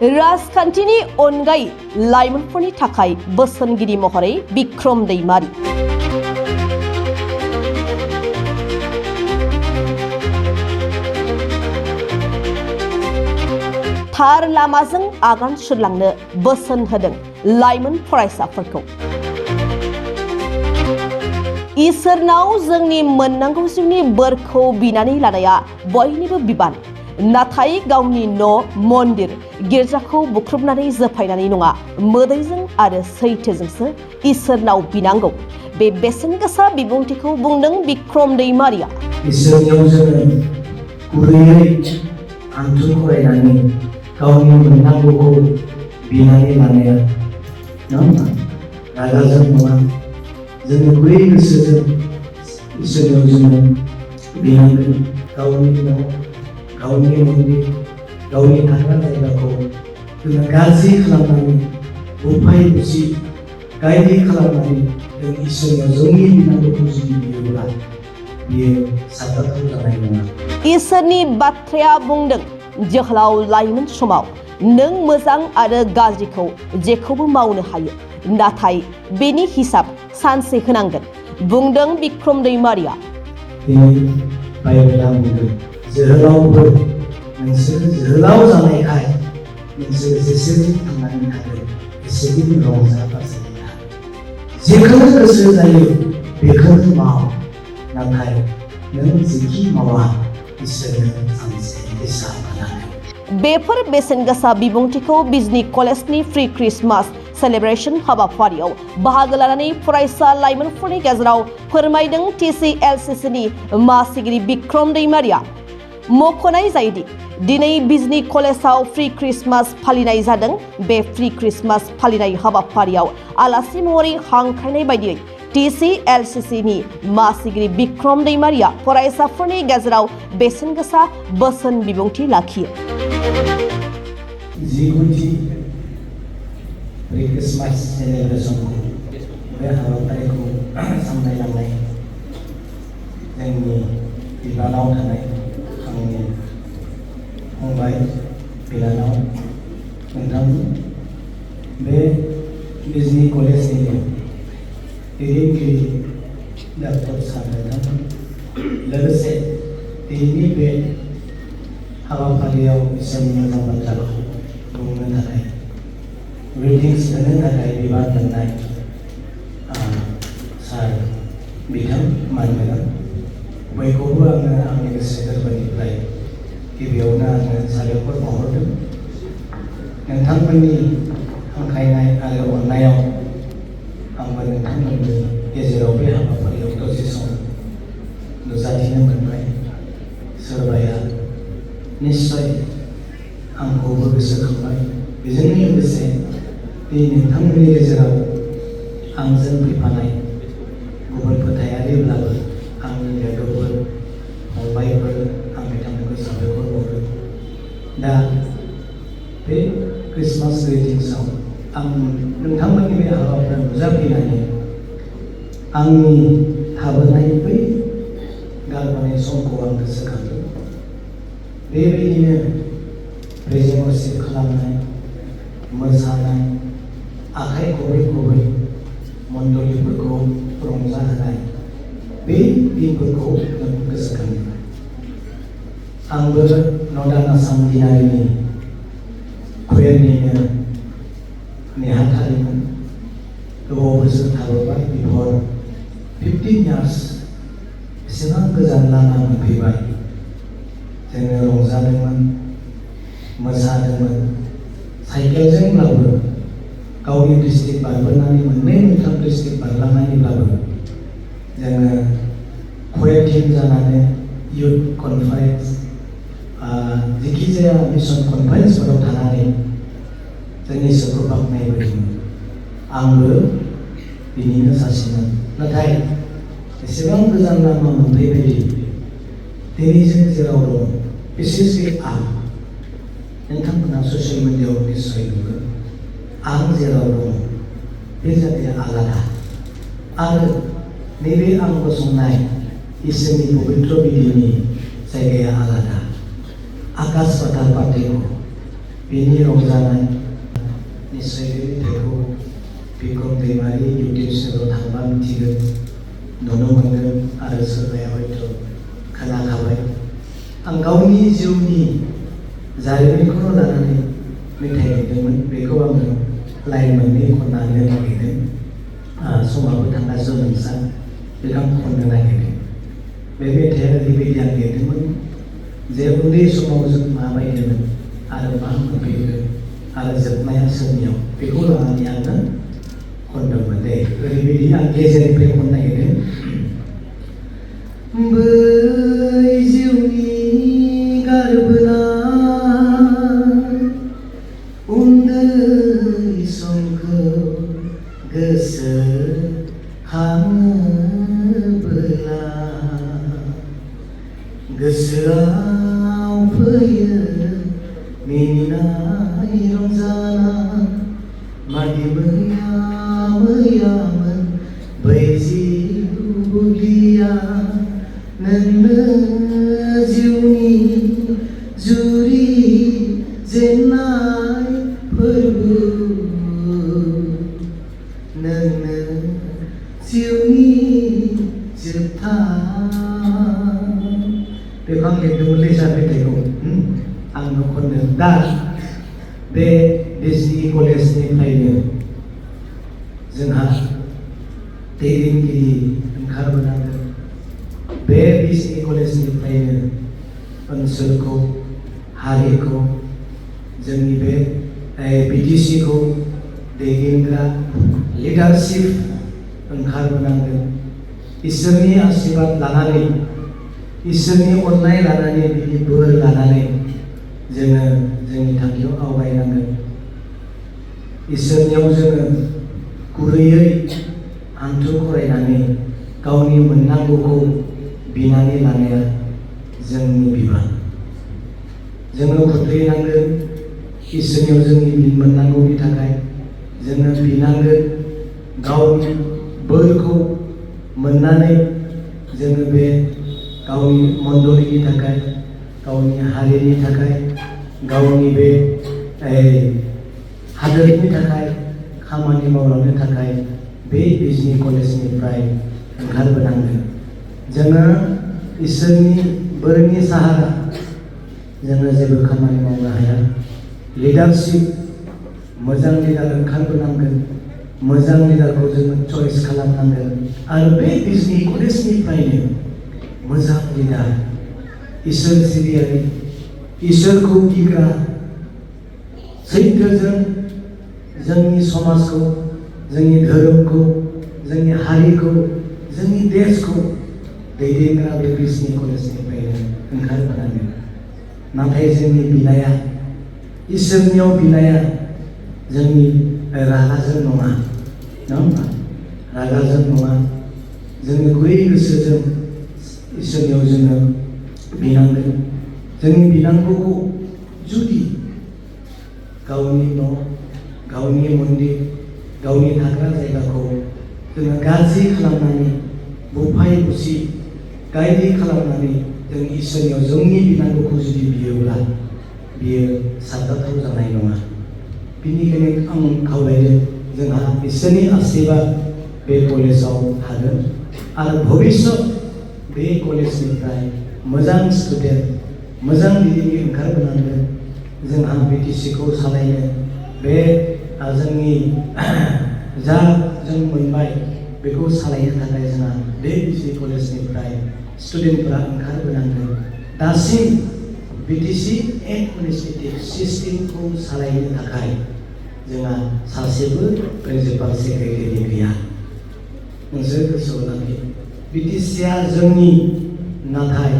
राजखान्थिनि अनगायै लाइमोनफोरनि थाखाय बोसोनगिरि महरै बिक्रम दैमारी। थार लामाजों आगान सुरलांनो बोसोन होदों लाइमोन फरायसाफोरखौ। इसोरनाव जोंनि मोननांगौ जिउनि बोरखौ बिनानै लानाया बयनिबो बिबान, नाथाय गावनि न' मन्दिर गिर्जाखौ बुख्रुबनानै जोफायनानै नङा, मोदैजों आरो सैथोजोंसो इसोरनाव बिनांगौ। बे बेसेन गोसा बिबुंथिखौ बुंदों बिक्रम दैमारीया। इसोरनियाव जोङो गुरैयै आन्थु खरायनानै गावनि मोननांगौखौ बिनानै लानाया नङा, रागाजों नङा, जोङो गुरै गोसोजों इसोरनियाव जोङो बिनांगोन। गावनि न', गावनि मन्दिर, गावनि थाग्रा जायगाखौ जोङो गाज्रि खालामनानै, बुफाय बुसि गाज्रि खालामनानै जों इसोरनियाव जोंनि बिनांगौखौ जुदि बियोब्ला बियो साबजाथाव जानाय नङा। इसोरनि बाथ्राया बुंदों, जोहोलाव लाइमोन समाव नों मोजां आरो गाज्रिखौ जेखौबो मावनो हायो, नाथाय बेनि हिसाब सानसे होनांगोन, बुंदों बिक्रम दैमारीया। दिनै बाइबेला बुंदों, जोहोलावफोर नोंसोर जोहोलाव जानायखाय नोंसोर जेसेबां थांनानै थागोन एसेबां रंजा बाजायै था। जेखौनो गोसो जायो बेखौनो माव, नाथाय नों जेखि मावा इसोरनो सानसे हिसाब होनांगोन। बेफोर बेसेन गोसा बिबुंथिखौ बिजनी कलेजनि प्रि क्रिसमास सेलिब्रेशन हाबाफारियाव बाहागो लानानै फरायसा लाइमोनफोरनि गेजेराव फोरमायदों TCLCCनि मासिगिरि बिक्रम दैमारीया। मख'नाय जायोदि दिनै बिजनी कलेजाव प्रि क्रिसमास फालिनाय जादों। बे प्रि क्रिसमास फालिनाय हाबाफारियाव आलासि महरै हांख्रायनाय बायदियै TCLCCनि मासिगिरि बिक्रम दैमारीया फरायसाफोरनि गेजेराव बेसेन गोसा बोसोन बिबुंथि लाखियो। प्रि क्रिसमास सेलिब्रेशनखौ बे हाबाफारिखौ सामलायलांनाय जोंनि बिबानाव थानाय आंनि फंबाय बिनानाव नोंथांमोन, बे बिजनी कलेजनि दैदेनगिरि डक्टर सार लोगोसे दिनैनि बे हाबाफारियाव इसोरनि मोजां बाथ्राखौ बुंनो थाखाय, ग्रिटिंस होनो थाखाय बिबान मोननाय सार बिथां मानगोनां बयखौबो आङो आंनि गोसो गोरबोनिफ्राय गिबियावनो आङो साबायखर बावहरदों। नोंथांमोननि हांख्रायनाय आरो अननायाव आंबो नोंथांमोननि गेजेराव बे हाबाफारियाव दसे सम नुजाथिनो मोनबाय। सोरबाया निश्चय आंखौबो गोसोखांबाय। बेजों लोगोसे नोंथांमोननि गेजेराव आंजों फैफानाय गुबुन फोथायारिब्लाबो आंनि लोगोफोर, फंबायफोर, आं बिथांमोनखौ साबायखर बावो। दा बे क्रिसमास ग्रिटिंसआव आं नोंथांमोननि बे हाबाफारियाव नुजाफैनानै आंनि थाबोनाय बै गारबोनाय समखौ आं गोसोखांदों। बेबायदिनो रेजें असिब खालामनाय, मोसानाय, आखाइ खबै खबै मण्डलिफोरखौ रंजाहोनाय, बे दिनफोरखौ गोसोखांदों। आंबो नर्दार्न आसाम दिनारिनि खयेरनिनो नेहाथारिमोन। गोबाव बोसोर थाबोबाय, बिफोर 15 years बेसेबां गोजान लामा मोनफैबाय। जोङो रंजादोंमोन, मोसादोंमोन, साइकेलजोंब्लाबो गावनि डिस्ट्रिक्ट बारबोनानै मोननै मोनथाम डिस्ट्रिक्ट बारलांनानैब्लाबो जोङो खयेर टीम जानानै इयुथ कनफारेन्स, जिखिजाया मिशन कनफारेन्सफोराव थानानै जोंनि इसोरखौ बाख्नायबोदोंमोन। आंबो बिनिनो सासेमोन। नाथाय एसेबां गोजान लामा मोनफैबायदि दिनै जों जेराव दं, बिसेसकै आं, नोंथांमोना ससियेल मिडियायाव निश्चय नुगोन, आं जेराव दं बे जायगाया आलादा आरो नैबे आं गसंनाय इसोरनि पबित्र बिदिनि जायगाया आलादा। आकाश पाताल पार्थक्य। बिनि रंजानाय निश्चय बे मेथाइखौ बिक्रम दैमारि इउटिउब चेनेलाव थांबा मिथिगोन, नुनो मोनगोन आरो सोरबाया हयथ' खोनाखाबाय। आं गावनि जिउनि जारिमिनखौनो लानानै मेथाइ लिरदोंमोन। बेखौ आङो लाइन मोननै खनना होनो नागिरदों। समाबो थांगासिनो नोंसा, बेखौ आं खननो नागिरदों। बे मेथाइआ ओरैबायदि आं लिरदोंमोन जे उन्दै समाव जों माबायदिमोन आरो मा मोनफैखो आरो जोबनाया सोरनियाव, बेखौ लानानै आङो खनदोंमोन दे। ओरैबायदि आं गेजेरनिफ्राय खननो नागिरदों। बै जिउनि गारबोनाय उन्दै समखौ गोसोखाङोब्ला गोसोआव फैयो मिनिनाय रंजानाय। मादि मैयामोन बै जिउ बुब्लिया, नोंनो जिउनि जुरि जेननाय फोरबो, नोंनो जिउनि जोबथा। बेखौ आं लिरदोंमोनलै सार मेथाइखौ आंनो खननो। दा बे बिजनि कलेजनिफ्रायनो जोंहा दैदेनगिरि ओंखारबोनांगोन। बे बिजनि कलेजनिफ्रायनो ओनसोलखौ, हारिखौ, जोंनि बे बिटिसिखौ दैदेनग्रा लिडारशिप ओंखारबोनांगोन। इसोरनि आशीर्बाद लानानै, इसोरनि अननाय लानानै, बिनि बोर लानानै जोङो जोंनि थांखियाव आवगायनांगोन। इसोरनियाव जोङो गुरैयै हान्थु खरायनानै गावनि मोननांगौखौ बिनानै लानाया जोंनि बिबान। जोङो खुद्रिनांगोन इसोरनियाव जोंनि मोननांगौनि थाखाय। जोङो बिनांगोन गावनि बोरखौ मोननानै जोङो बे गावनि मण्डलिनि थाखाय, गावनि हारिनि थाखाय, गावनि बे हादोरनि थाखाय खामानि मावलांनो थाखाय बे बिजनि कलेजनिफ्राय ओंखारबोनांगोन। जोङो इसोरनि बोरनि साहारा जोङो जेबो खामानि मावनो हाया। लिडारशिप, मोजां लिडार ओंखारबोनांगोन। मोजां लिडारखौ जोङो चइस खालामनांगोन। आरो बे बिजनि कलेजनिफ्रायनो मोजां लिडार, इसोर सिबियारि, इसोरखौ गिग्रा, सैथोजों जोंनि समाजखौ, जोंनि धोरोमखौ, जोंनि हारिखौ, जोंनि देशखौ दैदेनग्रा बे बिजनि कलेजनिफ्रायनो ओंखारबोनांगोन। नाथाय जोंनि बिनाया, इसोरनियाव बिनाया जोंनि रागाजों नङा, नङा होमबा? रागाजों नङा। जोंनि गुरै गोसोजों इसोरनियाव जोङो बिनांगोन। जोंनि बिनांगौखौ जुदि गावनि न', गावनि मन्दिर, गावनि थाग्रा जायगाखौ जोङो गाज्रि खालामनानै, बुफाय बुसि गाज्रि खालामनानै जों इसोरनियाव जोंनि बिनांगौखौ जुदि बियोब्ला बियो साबजाथाव जानाय नङा। बेनिखायनो आं खावलायदों जोंहा इसोरनि आशीर्बाद बे कलेजाव थागोन आरो भबिष्यत बे कलेजनिफ्राय मोजां स्टुडेन्ट, मोजां दैदेनगिरि ओंखारबोनांगोन। जोंहा बिटिसिखौ सालायनो बे जोंनि जा जों मोनबाय बेखौ सालायनो थाखाय जोंहा बे बिजनि कलेजनिफ्राय स्टुडेन्टफोरा ओंखारबोनांगोन। दासिम बिटिसि एडमिनिस्ट्रेटिभ सिस्टेमखौ सालायनो थाखाय जोंहा सासेबो प्रिन्सिपाल सेक्रेटारि गैया। नोंसोर गोसोआव लाखि, बिटिसिआ जोंनि, नाथाय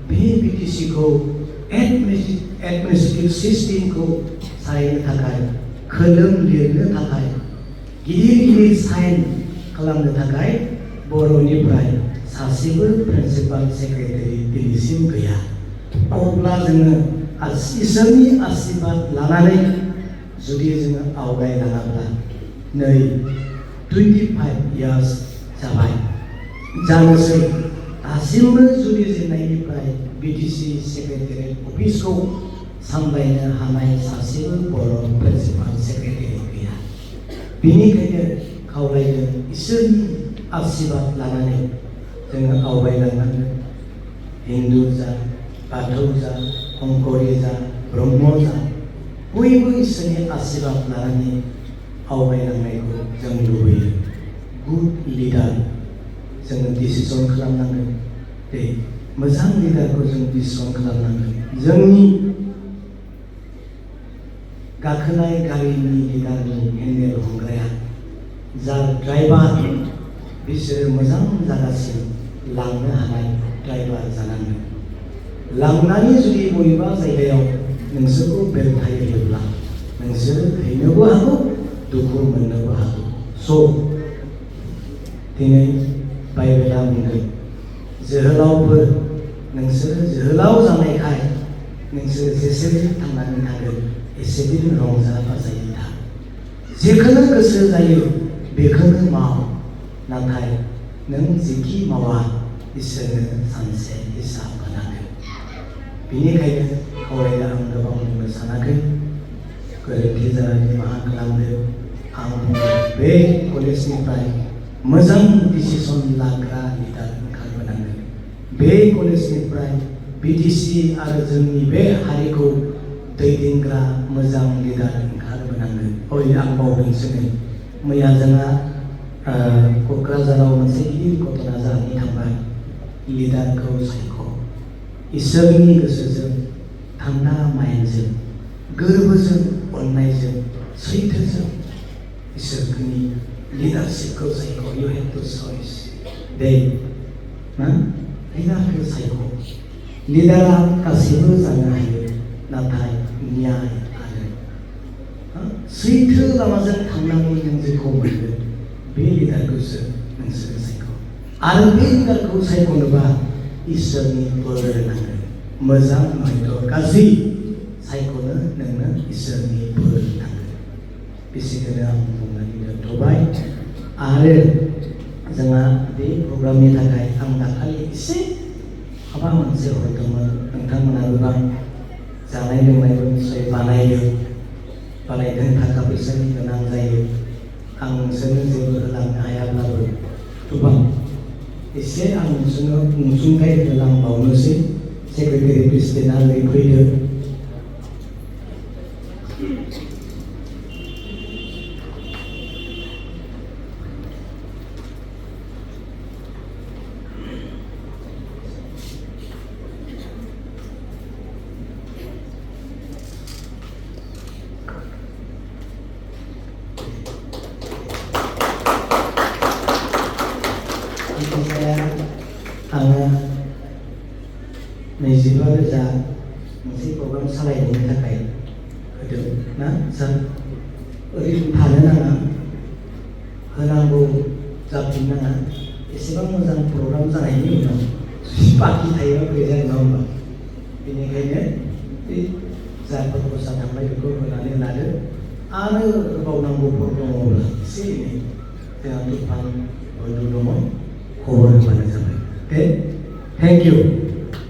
बे बिटिसिखौ एडमिनिस्ट्रेटिभ सिस्टेमखौ सालायनो थाखाय, खोलोम लिरनो थाखाय, गिदिर गिदिर साइन खालामनो थाखाय बर'निफ्राय सासेबो प्रिन्सिपाल सेक्रेटारि दिनैसिम गैया। अब्ला जोङो इसोरनि आशीर्बाद लानानै जुदि जोङो आवगायलाङाब्ला नै 25 इयार्स जाबाय जानोसै, दासिमबो जुदि जेननायनिफ्राय बिटिसि सेक्रेटारियेट अफिसखौ सामलायनो हानाय सासेबो बर' प्रिन्सिपाल सेक्रेटारि गैया। बेनिखायनो खावलायदों इसोरनि आशीर्बाद लानानै जोङो आवगायलांनांगोन। हिन्दु जा, बाथौ जा, अंकरि जा, ब्रह्म जा, बयबो इसोरनि आशीर्बाद लानानै आवगायलांनायखौ जों लुबैयो। गुड लिडार जोङो डिसिसन खालामनांगोन। दे मोजां लिडारखौ जों डिसिसन खालामनांगोन। जोंनि गाखोनाय गारिनि लिडारनि हेन्डेल हमग्राया जा ड्राइभार बिसोरो मोजां जागासिम लांनो हानाय ड्राइभार जानांगोन। लांनानै जुदि बबेबा जायगायाव नोंसोरखौ बेलथायोब्ला नोंसोरो थैनोबो हागौ, दुखु मोननोबो हागौ। दिनै बाइबेला बुंदों जोहोलावफोर नोंसोरो जोहोलाव जानायखाय नोंसोर जेसेदिन थांनानै थागोन एसेदिन रंजा बाजायै था। जेखौनो गोसो जायो बेखौनो माव, नाथाय नों जेखि मावा इसोरनो सानसे हिसाब होनांगोन। बेनिखायनो खावलायनो आं गोबां बुंनो सानाखै, गोरोन्थि जानानै निमाहा खालामदो। आं बे कलेजनिफ्राय मोजां डिसिसन लाग्रा लिडार ओंखारबोनांगोन। बे कलेजनिफ्राय बिटिसि आरो जोंनि बे हारिखौ दैदेनग्रा मोजां लिडार ओंखारबोनांगोन। आं बावदोंसो नै मैया जोंहा क'क्राझाराव मोनसे गिदिर घटना जानानै थांबाय। लिडारखौ सायख', इसोरनि गोसोजों, थान्दा माइन्डजों, गोरबोजों, अननायजों, सैथोजों इसोरनि लिडारशिपखौ सायख'। You have to choose. दे लिडारखौ सायख'। लिडारा गासैबो जानो हायो, नाथाय न्याय आरो सैथो लामाजों थांनानै नों जेखौ मोनगोन बे लिडारखौसो नोंसोरो सायख'। आरो बे लिडारखौ सायख'नोबा इसोरनि बोर नांगोन। मोजां हयथ' गाज्रि सायख'नो नोंनो इसोरनि बोर नांगोन। बेसेखौनो आं बुंनानै दोनथ'बाय। आरो जोंहा बे प्रग्रामनि थाखाय आं दाखालि एसे माबा मोनसे हरदोंमोन। नोंथांमोना गोबां जानाय लोंनायबो निश्चय बानायदों। थाखा फैसानि गोनां जायो। आं नोंसोरनो जेबो होलांनो हायाब्लाबो गोबां एसे आं नोंसोरनो अनसुंथाइ होलांबावनोसै। सेक्रेटारि प्रेसिडेन्टआ ओरै फैदो। आङो 25,000 मोनसे प्रग्राम सालायनायनि थाखाय होदों ना सार। ओरैनो थानो नाङा, होनांगौ जाफिननाङा। एसेबां मोजां प्रग्राम जानायनि उनाव बाखि थायोबा बोरै जागोन नङा होमबा? बेनिखायनो बे जायफोर खरसा थांबाय बेखौ होनानै लादो। आरो होबावनांगौफोर दङब्ला एसे एनै जोंहा दुफान बयबो दङ, खबर होबानो जाबाय। Thank you.